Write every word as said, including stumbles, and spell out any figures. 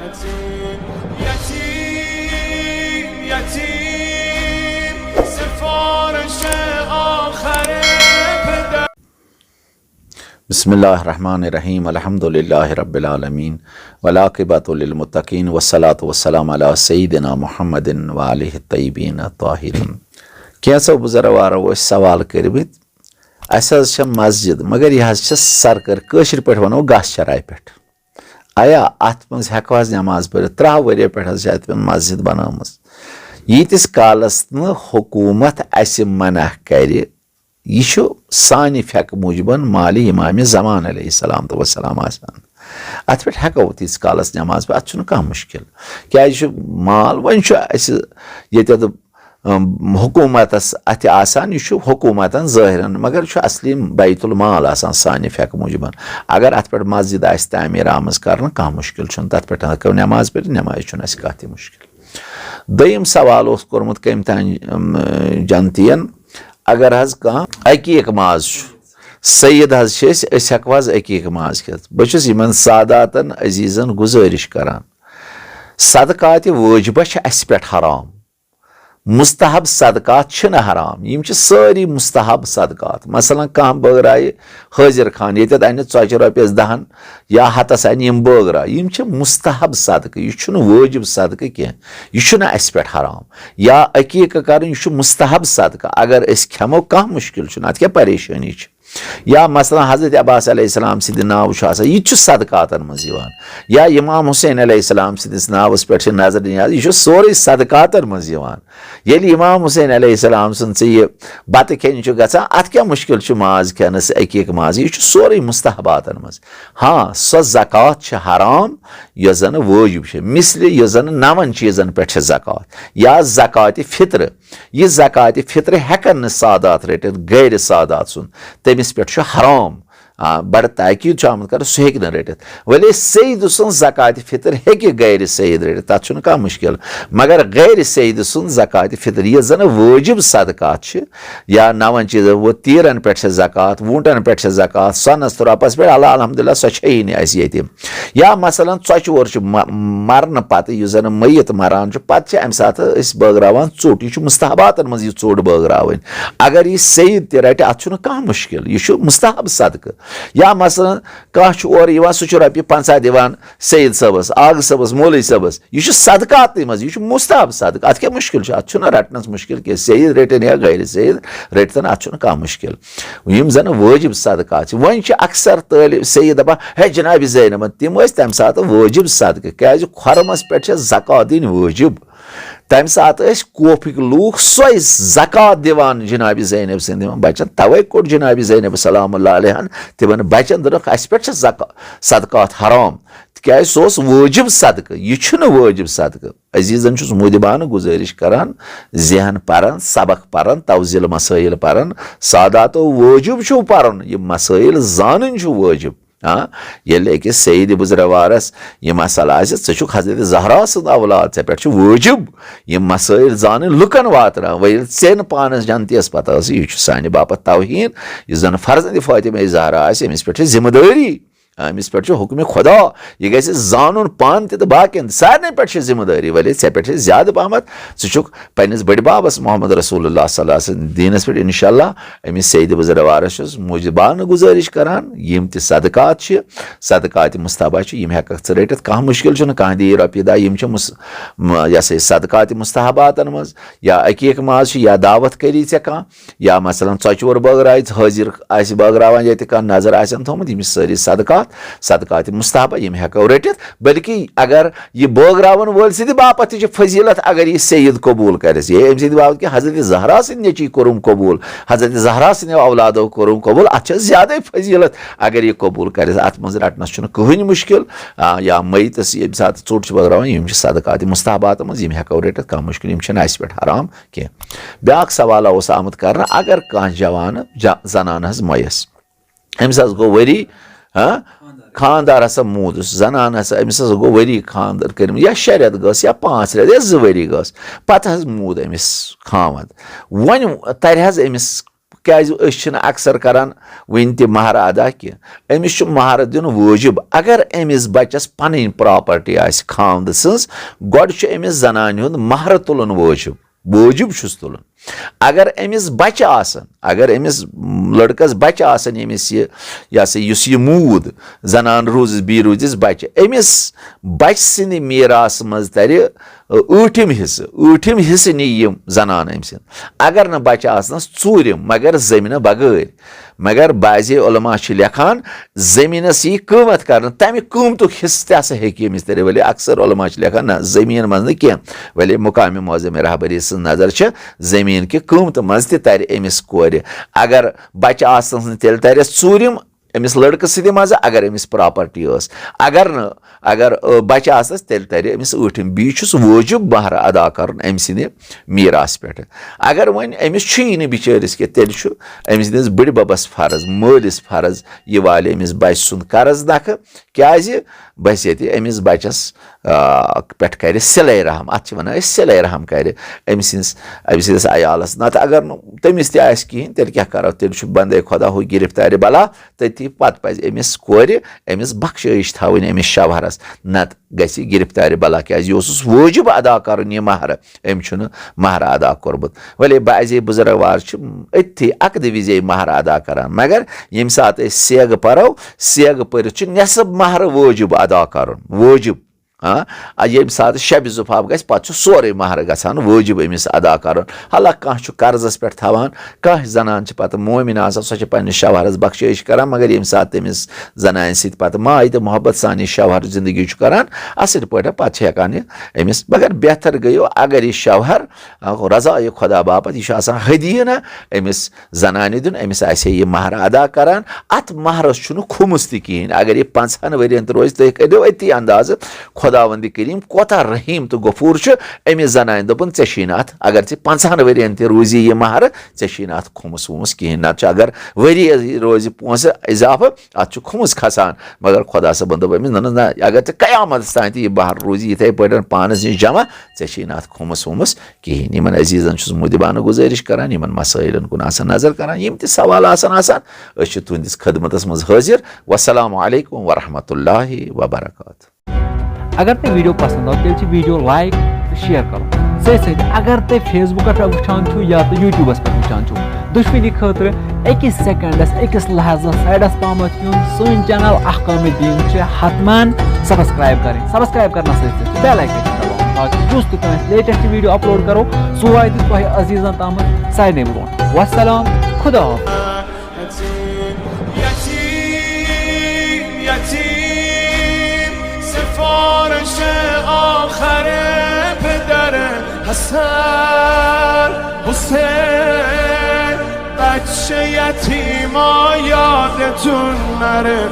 یتیم، یتیم، سفارش آخر پدر. بسم الله الرحمن الرحیم. الحمد لله رب العالمین، والعاقبة للمتقین، والصلاة والسلام علی سیدنا محمد و آله الطیبین الطاهرین. کینٛژو بُزرگوارو ٲسۍ سوال کٔرمٕتۍ، اَسہِ حظ چھےٚ مسجد، مگر یہِ حظ چھےٚ سرکٲرۍ، کٲشِر پٲٹھۍ وَنو گاسہٕ چراے پٮ۪ٹھ۔ آیا اَتھ منٛز ہٮ۪کو حظ نٮ۪ماز پٔرِتھ؟ ترٛہَو ؤرِیو پٮ۪ٹھ حظ چھِ اَتھ پٮ۪ٹھ مسجد بنٲومٕژ۔ ییٖتِس کالَس نہٕ حکوٗمت اَسہِ منع کَرِ، یہِ چھُ سانہِ فقہٕ موٗجبَن مالِ امام زمان علیہ السلام تہٕ وسلام آسان۔ اَتھ پٮ۪ٹھ ہٮ۪کو تیٖتِس کالَس نٮ۪ماز پٔرِتھ، اَتھ چھُنہٕ کانٛہہ مُشکِل۔ کیٛازِ چھُ مال، وۄنۍ چھُ اَسہِ ییٚتٮ۪تھ، اَم، حکوٗمتَس اَتھِ آسان، یہِ چھُ حکوٗمتَن ظٲہِرَن، مگر چھُ اَصلی بیت المال آسان سانہِ فقہٕ موٗجبَن۔ اگر اَتھ پٮ۪ٹھ مسجد آسہِ تعمیٖر آمٕژ کَرنہٕ، کانٛہہ مُشکِل چھُنہٕ، تَتھ پٮ۪ٹھ ہٮ۪کو نٮ۪ماز پٔرِتھ، نٮ۪مازِ چھُنہٕ اَسہِ کانٛہہ تہِ مُشکِل۔ دوٚیِم سوال اوس کوٚرمُت کٔمۍ تام، اَم، جنتیَن، اگر حظ کانٛہہ عقیٖق ماز چھُ، سید حظ چھِ أسۍ، أسۍ ہٮ۪کو حظ عقیٖق ماز کھٮ۪تھ؟ بہٕ چھُس یِمَن ساداتَن عزیٖزَن گُزٲرِش کران، صدقاتِ وٲجبہ چھِ اَسہِ پٮ۪ٹھ حرام، مستحب صدقات چھِنہٕ حرام، یِم چھِ سٲری مستحب صدقات۔ مثلاً کانٛہہ بٲگرایہِ حٲضِر خان، ییٚتٮ۪تھ اَنہِ ژۄچہِ رۄپیَس دَہَن یا ہَتَس اَنہِ یِم بٲگراو، یِم چھِ مستحب صدقہٕ، یہِ چھُنہٕ وٲجِب صدقہٕ کینٛہہ، یہِ چھُنہٕ اَسہِ پٮ۪ٹھ حرام۔ یا عقیٖقہٕ کَرُن، یہِ چھُ مستحب صدقہٕ، اگر أسۍ کھٮ۪مو کانٛہہ مُشکِل چھُنہٕ، اَتھ کیٛاہ پریشٲنی چھِ؟ یا مثلاً حضرت عباس علیہ السلام سٕنٛدِ ناوٕ چھُ آسان، یہِ تہِ چھُ صدقاتن منٛز یِوان۔ یا امام حسین علیہ السلام سٕنٛدِس ناوس پٮ۪ٹھ چھِ نظر نیاز، یہِ چھُ سورُے صدقاتن منٛز یِوان۔ ییٚلہِ امام حسین علیہ السلام سُنٛد ژےٚ یہِ بتہٕ کھیٚنہِ چھُ گژھان، اتھ کیٛاہ مُشکِل چھُ ماز کھٮ۪نس، عقیٖق ماز؟ یہِ چھُ سورُے مستحباتن منٛز۔ ہاں، سۄ زکوٰۃ چھِ حرام یۄس زن وٲجِب چھِ، مثلِ یۄس زن نون چیٖزن پٮ۪ٹھ چھِ زکوٰۃ، یا زکوٰۃ فطر۔ یہِ زکوٰۃ فطر ہٮ۪کن نہٕ سادات رٔٹِتھ، غیر سادات سُنٛد، تٔمِس پٮ۪ٹھ چھُ حرام۔ آ، بڑٕ تاکید چھُ آمُت کرنہٕ، سُہ ہیٚکہِ نہٕ رٔٹِتھ۔ ولی سید سُنٛد زکوٰۃ فطر ہیٚکہِ غیر سید رٔٹِتھ، تتھ چھُنہٕ کانٛہہ مُشکل۔ مگر غیر سید سُنٛد زکوٰۃ فطر، یہِ زن وٲجِب صدقات چھِ، یا نون چیٖزن، وۄنۍ تیٖرن پٮ۪ٹھ چھِ زکوٰۃ، ووٗنٹن پٮ۪ٹھ چھِ زکوٰۃ، سۄنس تہٕ رۄپس پٮ۪ٹھ، اللہ الحمدللہ، سۄ چھیی نہٕ اَسہِ ییٚتہِ۔ یا مثلاً ژۄچہِ وور چھُ م-، مرنہٕ پتہٕ، یُس زن میت مران چھُ، پتہٕ چھِ امہِ ساتہٕ أسۍ بٲگراوان ژوٚٹ۔ یہِ چھُ مستحباتن منٛز یہِ ژوٚٹ بٲگراوٕنۍ۔ اگر یہِ سید تہِ رٹہِ، اتھ چھُنہٕ کانٛہہ مُشکل، یہِ چھُ مستحب صدقہٕ۔ یا مثلاً کانٛہہ چھُ اورٕ یِوان، سُہ چھُ رۄپیہِ پنٛژاہ دِوان سید صٲبس، آغہٕ صٲبس، مولوی صٲبس، یہِ چھُ صدقاتٕے منٛز، یہِ چھُ مستحب صدقہٕ، اتھ کیٛاہ مُشکل چھُ؟ اتھ چھُنہٕ رٹنس مُشکل کینٛہہ، سید رٔٹِن یا غیر سید رٔٹتن، اتھ چھُنہٕ کانٛہہ مُشکل۔ یِم زن وٲجِب صدقات چھِ، وۄنۍ چھِ اکثر طٲلب سید دپان، ہے جناب زینبن، تِم ٲسۍ تمہِ ساتہٕ وٲجِب صدقہٕ، کیازِ خۄرمس پٮ۪ٹھ چھےٚ زکوٰۃ دِنۍ وٲجِب۔ تمہِ ساتہٕ ٲسۍ کوفٕکۍ لوٗکھ سۄے زکوٰۃ دِوان جناب زینب سٕنٛدِ بچن، توے کوٚر جناب زینب سلام اللہ علیہن تِمن بچن، دوٚپُکھ، اسہِ پٮ۪ٹھ چھےٚ زکا-، صدقات حرام، تِکیازِ سُہ اوس وٲجِب صدقہٕ، یہِ چھُنہٕ وٲجِب صدقہٕ۔ عزیزن چھُس مودبانہٕ گُزٲرِش کران، ذہن پرن، سبق پرن، توضیل مسائل پرن، ساداتو وٲجِب چھُو پرُن، یہِ مسائل زانٕنۍ چھُ وٲجِب۔ ہاں، ییٚلہِ أکِس سید بُزرٕوارس یہِ مسئلہٕ آسہِ، ژٕ چھُکھ حضرت زہرا سُنٛد اولاد، ژےٚ پٮ۪ٹھ چھُ وٲجِب یِم مسائل زانٕنۍ، لُکن واتناوٕنۍ، وۄنۍ ییٚلہِ ژےٚ نہٕ پانس جنتیس پتہ ٲسٕے، یہِ چھُ سانہِ باپتھ توہین، یُس زن فرزند فاطمہ زہرا آسہِ، أمِس پٮ۪ٹھ چھِ ذمہٕ دٲری۔ أمِس پٮ۪ٹھ چھُ حُکمِ خۄدا، یہِ گژھِ زانُن پانہٕ تہِ تہٕ باقین تہِ۔ سارنٕے پٮ۪ٹھ چھِ ذمہٕ دٲری، ولی ژےٚ پٮ۪ٹھ چھِ زیادٕ پہمتھ، ژٕ چھُکھ پننِس بٔڈِ بابس محمد رسول اللہ صلی اللہ علیہ وسلم دیٖنس پٮ۪ٹھ۔ انشاءاللہ أمِس سید بُزرٕوارس چھُس مودبانہٕ گُزٲرِش کران، یِم تہِ صدقات چھِ، صدقات مستحبہ چھِ، یِم ہٮ۪ککھ ژٕ رٔٹِتھ، کانٛہہ مُشکل چھُنہٕ، کانٛہہ دِیہِ رۄپیہِ دَہ، یِم چھِ مُس-، م-، یہِ ہسا یہِ صدقات مستحباتن منٛز، یا عقیٖق ماز چھُ، یا دعوت کٔری ژےٚ کانٛہہ، یا مثلاً ژۄچہِ وور بٲگرایہِ، حٲضِر آسہِ بٲگراوان، ییٚتہِ کانٛہہ نظر آسن تھوٚومُت، یِم چھِ سٲری صدقات، صدقات مستحبہ، یِم ہٮ۪کو رٔٹِتھ۔ بلکہِ اگر یہِ بٲگراون وٲلۍ سٕنٛدِ باپتھ تہِ چھِ فضیلت، اگر یہِ سید قبوٗل کرٮ۪س، یہِ أمۍ سٕنٛدِ باپتھ کہِ حضرت زہرا سٕنٛدِ نیٚچی کوٚرُم قبوٗل، حضرت زہرا سٕنٛدِ اولادو کوٚرُم قبوٗل، اتھ چھِ زیادَے فضیلت اگر یہِ قبوٗل کرٮ۪س۔ اتھ منٛز رٹنس چھُنہٕ کٕہٕنۍ مُشکل۔ آ، یا میتس ییٚمہِ ساتہٕ ژوٚٹ چھِ بٲگراوان، یِم چھِ صدقات مستحبات منٛز، یِم ہٮ۪کو رٔٹِتھ، کانٛہہ مُشکل، یِم چھِنہٕ اسہِ پٮ۪ٹھ حرام کینٛہہ۔ بیٛاکھ سوال اوس آمُت کرنہٕ، اگر کانٛہہ جوان جا-، زنان حظ مۄیس، أمِس حظ گوٚو ؤری، ہاں، خانٛدار ہسا موٗدُس، زنان ہسا، أمِس ہسا گوٚو ؤری خانٛدر کٔرمٕتۍ، یا شےٚ رٮ۪تھ گٔژھ، یا پانٛژھ رٮ۪تھ، یا زٕ ؤری گٔژھ، پتہٕ حظ موٗد أمِس خاوند۔ وۄنۍ ترِ حظ أمِس کیازِ أسۍ چھِنہٕ اکثر کران وٕنہِ تہِ مہر ادا کینٛہہ؟ أمِس چھُ مہر دیُن وٲجِب۔ اگر أمِس بچس پنٕنۍ پراپرٹی آسہِ خاوندٕ سٕنٛز، گۄڈٕ چھُ أمِس زنانہِ ہُنٛد مہر تُلُن وٲجِب، وٲجِب چھُس تُلُن۔ اگر أمِس بچہِ آسن، اگر أمِس لڑکس بچہِ آسن، ییٚمِس یہِ، یہِ ہسا یُس یہِ موٗد، زنان روٗزٕس بیٚیہِ روٗزِس بچہِ، أمِس بچہِ سٕنٛدِ میراث منٛز ترِ ٲٹھِم حصہٕ، ٲٹھِم حصہٕ نِیہِ یِم زنان أمۍ سٕنٛد۔ اگر نہٕ بچہِ آسنس، ژوٗرِم، مگر زٔمیٖنہٕ بغٲرۍ۔ مگر بعضے علماء چھِ لیکھان، زٔمیٖنس یی قۭمتھ کرنہٕ، تمہِ قۭمتُک حصہٕ تہِ ہسا ہیٚکہِ أمِس تٔرِتھ۔ ؤلے اکثر علماء چھِ لیکھان، نہ، زٔمیٖن منٛز نہٕ کینٛہہ۔ ؤلے مقام معظم رہبری سٕنٛز نظر چھِ زٔمیٖن کہِ قۭمتہٕ منٛز تہِ ترِ أمِس کورِ۔ اگر بچہِ آسنس نہٕ، تیٚلہِ ترٮ۪س ژوٗرِم أمِس لڑکہٕ سٕنٛدِ منٛزٕ، اگر أمِس پراپرٹی ٲس۔ اگر نہٕ، اگر، آ، بچہِ آسنس، تیٚلہِ ترِ أمِس ٲٹھِم۔ بیٚیہِ چھُس وٲجِب مہر ادا کرُن أمۍ سٕنٛدِ میراث پٮ۪ٹھ۔ اگر وۄنۍ أمِس چھُیی نہٕ بِچٲرِس کینٛہہ، تیٚلہِ چھُ أمۍ سٕنٛدِس بٕڈِ ببس فرض، مٲلِس فرض، یہِ والہِ أمِس بچہِ سُنٛد قرض نکھٕ۔ کیازِ؟ بحیثیت أمِس بچس، آ، پٮ۪ٹھ کرِ صلے رحم، اتھ چھِ ونان أسۍ صلے رحم کرِ أمۍ سٕنٛدِس، أمۍ سٕنٛدِس عیالس۔ نتہٕ اگر نہٕ تٔمِس تہِ آسہِ کِہیٖنۍ، تیٚلہِ کیٛاہ کرو؟ تیٚلہِ چھُ بندے خدا ہُہ گرفتارِ بلا۔ تٔتی پتہٕ پزِ أمِس کورِ أمِس بخشٲیِش تھاوٕنۍ أمِس شوہرس، نتہٕ گژھِ گرفتارِ بلا، کیازِ یہِ اوسُس وٲجِب ادا کرُن یہِ مہر، أمۍ چھُنہٕ مہر ادا کوٚرمُت۔ ولی بعضے بزرگوار چھِ أتھی عقدٕ وِزے مہر ادا کران، مگر ییٚمہِ ساتہٕ أسۍ سیگہٕ پرو، سیگہٕ پٔرِتھ چھُ نصف مہر وٲجِب ادا کرُن، وٲجِب۔ ہاں، آ، ییٚمہِ ساتہٕ شبِ زفاف گژھِ، پتہٕ چھُ سورُے مہر گژھان وٲجِب أمِس ادا کرُن۔ حالانکہ کانٛہہ چھُ قرضس پٮ۪ٹھ تھاوان، کانٛہہ زنان چھِ پتہٕ مومِن آسان، سۄ چھِ پننِس شوہرس بخشٲیِش کران، مگر ییٚمہِ ساتہٕ تٔمِس زنانہِ سۭتۍ پتہٕ ماے تہٕ محبت سان یہِ شوہر زندگی چھُ کران اصٕل پٲٹھۍ، پتہٕ چھِ ہٮ۪کان یہِ أمِس، مگر بہتر گٔیو اگر یہِ شوہر، آ، رضا یہِ خدا باپتھ، یہِ چھُ آسان ہدیہِ نہ أمِس زنانہِ دیُن، أمِس آسہِ ہے یہِ مہر ادا کران۔ اتھ مہرس چھُنہٕ خُمُس تہِ کِہیٖنۍ۔ اگر یہِ پنٛژہن ؤرین تہِ روزِ، تُہۍ کٔرِو أتی اندازٕ خۄداوندِ کریم کوتاہ رحیم تہٕ غفور چھُ۔ أمِس زنانہِ دوٚپُن، "ژےٚ چھُے نہٕ اتھ، اگر ژےٚ پنٛژہن ؤرین تہِ روزی یہِ مہر، ژےٚ چھُے نہٕ اتھ خُمُس وُمُس کِہیٖنۍ۔" نتہٕ چھُ اگر ؤری روزِ پونٛسہٕ اضافہٕ، اتھ چھُ خُمُس کھسان۔ مگر خۄدا صٲبن دوٚپ أمِس، "نہ، نہ، نہ، اگر ژےٚ قیامتس تام تہِ یہِ مہر روزی یِتھے پٲٹھۍ پانس نِش جمع، ژےٚ چھُے نہٕ اتھ خُمُس وُمُس کِہیٖنۍ۔" یِمن عزیزن چھُس مُدبانہٕ گُزٲرِش کران، یِمن مسٲیلن کُن آسن نظر کران، یِم تہِ سوال آسن آسان، أسۍ چھِ تُہنٛدِس خدمتس منٛز حٲضِر۔ والسلام علیکم ورحمۃ اللہ وبرکاتہ۔ اگر تۄہہِ ویڈیو پسند آو، تیٚلہِ چھِ ویڈیو لایک تہٕ شیئر کرُن۔ سۭتۍ سۭتۍ اگر تُہۍ فیس بُکس پٮ۪ٹھ وٕچھان چھِو یا تہٕ یوٗٹیوٗبس پٮ۪ٹھ وٕچھان چھِو، دۄشوٕنی خٲطرٕ أکِس سیکنڈس، أکِس لحظس سایڈس پامتھ یُن۔ سٲنۍ چینل احکام دین چھِ حتماً سبسکرائب کرٕنۍ۔ سبسکرائب کرنس سۭتۍ سۭتۍ چھِ بیل آیکن تہِ دباوُن، تاکہِ یُس تہِ کانٛہہ لیٹسٹ ویڈیو اپلوڈ کرو، سُہ واتہِ تۄہہِ عزیزن تامتھ سارنٕے برونٛٹھ۔ والسلام، خدا حافظ۔ یتیم، یتیم، یتیم، سفارش آخر پدر حسن، حسین، بچه یتیما یادتون نره.